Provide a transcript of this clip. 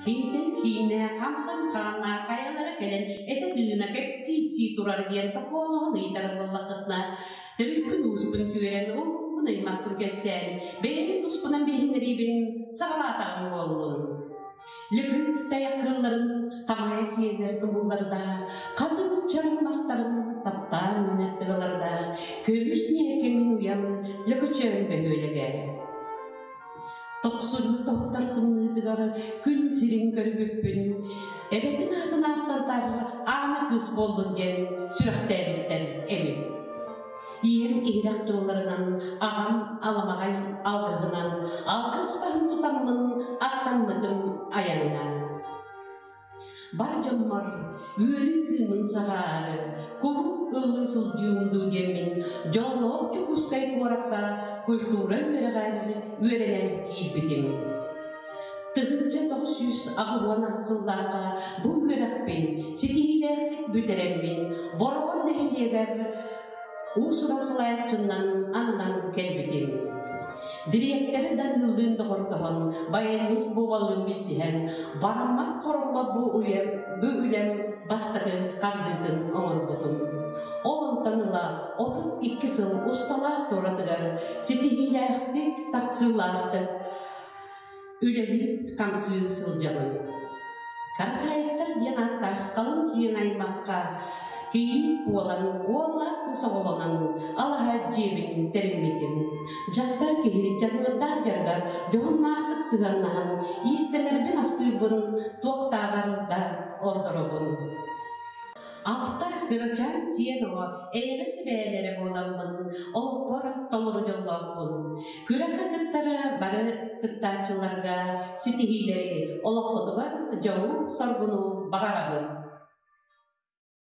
Кимтэн киинэ, хантан хаана, хайалара кэлэн этэ-тыына кэпсии-ипсии турар диэн токоолоһон ыйытар буоллаххытына, төрүппүн-ууспун түөрэн, урууппун-аймахпын кэпсээн, бэйэм туспунан билиһиннэриибин саҕалаатаҕым буоллун. Лөкүй тайах кыылларын тамайа сиэллэр тумуллардаах, хатыҥ чараҥ мастарын таптаан үүнэр тыалардаах, көмүс ньээкэ мин уйам Лөкөчөөн бөһүөлэгэ. Тохсунньу тоһуттар тымныытыгар күн сирин көрбүппүн, эбэтин аатын ааттатар Аана кыыс буоллун диэн сүрэхтээбиттэр эбит. Ийэм иһирэх тылларынан, аҕам аламаҕай алгыһынан алгыс баһын тутаммын аттаммытым айаҥҥа. Бар дьоммор үөрүү кыымын саҕаары, куруук ыллыы сылдьыым дуу диэммин дьоллоох Дьокуускай куоракка культура үөрэҕэр үөрэнэ киирбитим. 1988 сыллаахха бу үөрэхпин ситиһиилээхтик бүтэрэммин Бороҕон нэһилиэгэр уус-уран салайааччынан ананан кэлбитим. Дириэктэри Данилдыын доҕордоһон, баянист буолаллыын билсиһэн, бараммат хороммот бу үйэм, бу үлэм бастакы хардыытын оҥорбутум. Ол онтон ыла 32 сыл усталаах туоратыгар ситиһиилээхтик, тахсыылаахтык үлэлии-хамсыы сылдьабын. Каратаевтар диэн ааттаах халыҥ киэҥ аймахха кийиит буолан, уоллаах кыыс оҕолонон алаһа дьиэбин тэриммитим. Дьахтар киһи дьаныардаах дьарыгар дьоһуннаахтык сыһыаннаһан, иистэнэрбин астыырбын туохтааҕар да ордоробун. Алта кырачаан сиэн оҕо эйэҕэс эбээлэрэ буоламмын, олохпор толору дьоллоохпун. Күрэххэ кыттары бары кыттааччыларга ситиһиилэри, олоххутугар дьолу-соргуну баҕарабын.